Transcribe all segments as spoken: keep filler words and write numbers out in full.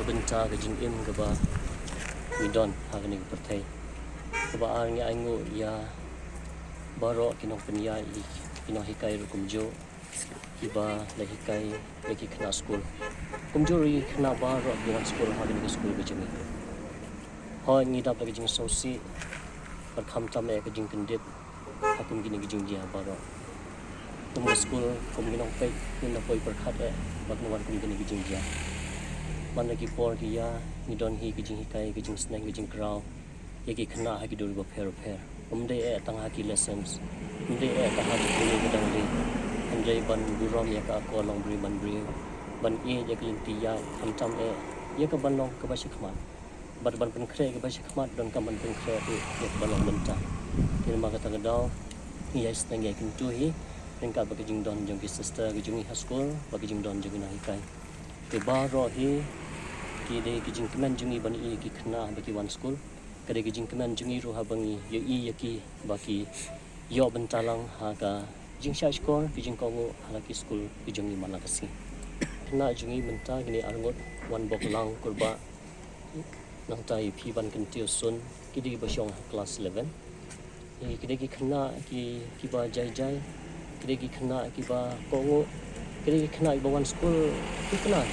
Bynta ka jingim kaba ngi don ha kane ka pyrthei. Kaba ar, ngi ainguh ïa baroh ki nongpynïaid, ki nonghikai ruh kumjuh, kiba la hikai ïa ki khynnah skul. Kumjuh ruh ïa ki khynnah baroh kiba wan skul ha kane ka skul ka jong ngi. Hooid, ngi dap da ka jingsngewsih bad khamtam eh ka jingkyndit ha kum kine ki jingjia baroh. Kum ka skul, kum ki nongpeit, ngim da poi pyrkhat eh ba kan wan kum kine ki jingjia. Man la ki por ki ïa, ngi don hi ka jinghikai, ka jingsneng, ka jingkraw ïa ki khynnah ha ki dur bapher bapher. Ym dei eh tang ha ki lessons, ym dei eh tang ha ki khynnah ki dang dei, hynrei ban burom ïa ka akor longbriew manbriew, ban ïeit ïa ka lynti ïaid, khamtam eh ïa ka ban long kaba shakhmat. Bad ban pynkhreh kaba shakhmat, donkam ban pynkhreh ruh ïa kaba long mynta. Te namar kata ka daw ngi ïai sneng ïai kyntu hi ryngkat bad ka jingdon jong ki sister ka jong ngi ha skul bad ka jingdon jong ki nonghikai. Te baroh hi ki dei ki jingkmen jong ngi ban ïohi ïa ki khynnah ba ki wan skul. Ka dei ka jingkmen jong ngi ruh haba ngi ïohi ïa ki ba ki ïoh bynta lang ha ka jingshah shkor, ka jingkohnguh ha la ki skul ka jong ngi man la ka sngi. Khynnah jong ngi mynta kine arngut, Wanbok Lang Kurbah, nangta ïa Phibankyntiew Sun, ki dei kiba shong ha klas eleven. Ki dei ki khynnah ki, kiba jai jai, ki dei ki khynnah kiba kohnguh, ki dei ki khynnah kiba wan skul, ki khynnah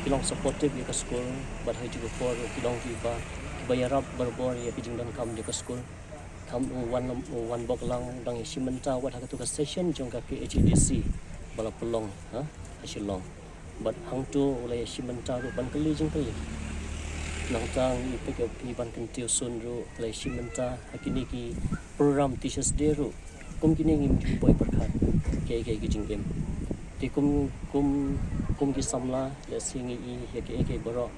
ki long supportive ïa ka skul, bad ha kajuh ka por ki long kiba, kiba ïarap barabor ïa ka jingdonkam jong ka skul. Kam u Wan, u Wanbok Lang dang ïashim bynta wat ha katu ka session jong ka K H A D C ba la pynlong ha, ha Shillong. Bad hangtu u la ïashim bynta ruh ban kylli jingkylli. Nangta ngi peit ïa u Phibankyntiew Sun ruh u la ïashim bynta ha kine ki program Teachers' Day ruh. Kum kine ngim ju poi pyrkhat kiei kiei ki jingim. Te kum, kum, kum ki samla, lehse ngi ïohi ïa kiei kiei baroh.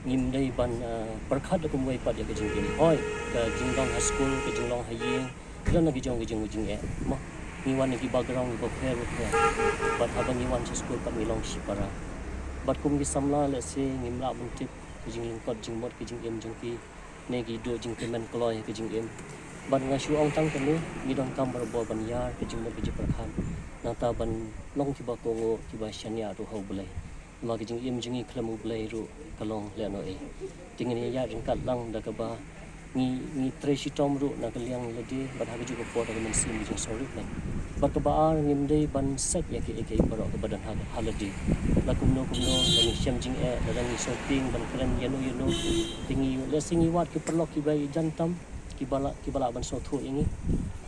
Ngim dei ban, ah, pyrkhat da kumwei pat ïa ka jingim. Hooid, ka jinglong ha skul, ka jinglong ha ïing, ki don la ki jong ki jing, jingeh. Mo, ngi wan na ki background bapher bapher. Bad haba ngi wan sha skul pat ngi long shipara. Bad kum ki samla, lehse ngim lah ban tip ka jinglyngkot jingmut ka jingim jong ki, ne ki duh jingkmen kloi ha ka jingim. Bad nga shu ong tang kane, ngi donkam barabor ban ïar ka jingmut ka jingpyrkhat, nangta ban long kiba kohnguh, kiba shaniah ruh ha U Blei. Namar ka jingim jong ngi khlem U Blei ruh ka long lehnohei. Te ngin ïaid ryngkat lang da kaba ngi, ngi trei shitom ruh na ka liang lade, bad ha kajuh ka por da ka mynsiem ka jingsngewrit lang. Bad kaba ar, ngim dei ban set ïa kiei kiei baroh kaba don ha, ha lade. La kumno kumno, la ngi shem jingeh, la ngi sngewtieng ban kren ïano ïano. Te ngi, lehse ngi wad ki paralok kiba ïajan tam, kiba lah, kiba lah ban sngewthuh ïa ngi.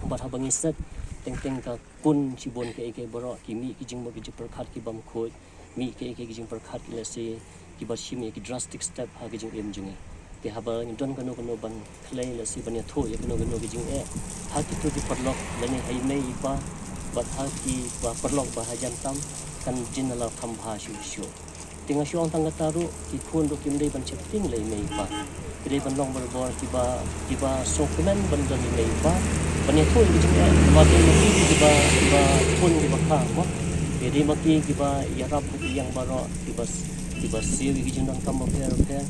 Bad haba ngi set, teng teng ka kun shibun kiei kiei baroh, ki mih ki jingmut ki jingpyrkhat ki bym khuid. Mih kiei kiei ki jingpyrkhat ki, lehse kiba shim ïa ki drastic step ha ka jingim jong ngi. Te haba ngi don kano kano ban khlei, lehse ban ïathuh ïa kano kano ki jingeh ha kito ki paralok lane ha i mei i pa, bad ha kiba paralok ba hajan tam, kan jin la kham bha shuh shuh. Te nga shu ong tang kata ruh, ki khun ruh kim dei ban sheptieng la i mei i pa. Ki dei ban long barabor kiba, kiba sngewkmen ban don i mei i pa ban ïathuh ïa ki jingeh, namar dei ma ki kiba, kiba khun kiba kha, mo. Te dei ma ki kiba ïarap ha ki liang baroh, kiba, kiba siew ïa ki jingdonkam bapher bapher.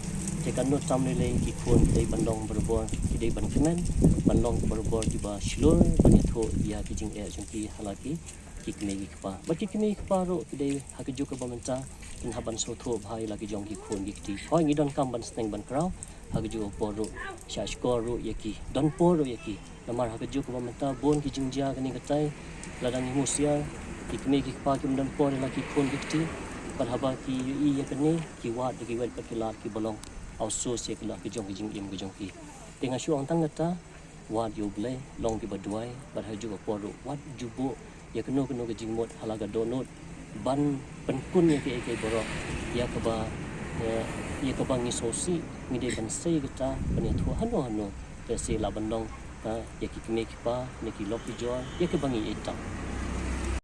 Te kan nud tam lei lei ki khun ki dei ban long barabor, ki dei ban kmen ban long barabor kiba shlur ban ïathuh ïa ki jingeh jong ki ha la ki, ki kmie ki kpa. Bad ki kmie ki kpa ruh ki dei ha kajuh kaba mynta kin hap ban sngewthuh bha ïa la ki jong ki khun ki kti. Hooid, ngi donkam ban sneng ban kraw ha kajuh ka por ruh, shah shkor ruh ïa ki, don por ruh ïa ki. Namar ha kajuh kaba mynta bun ki jingjia kane katai, lada ngim husiar, ki kmie ki kpa kim don por ïa la ki khun ki kti. Bad haba ki ïohi ïa kane, ki wad da ki wet bad ki lad kiba long awsus ïa ki la ki jong ki jingim ki jong ki. Te nga shu ong tang kata, wad ïa U Blei, long kiba duwai, bad ha kajuh ka por ruh wat ju buh ïa kano kano ka jingmut ha la ka dohnud ban pynkun ïa kiei kiei baroh ïa kaba, eh, ïa kaba ngi sngewsih, ngi dei ban sei kata, ban ïathuh hano hano. Te shisha lah ban long, eh, ïa ki kmie ki kpa ne ki lok ki jor, ïa kiba ngi ïeit tam.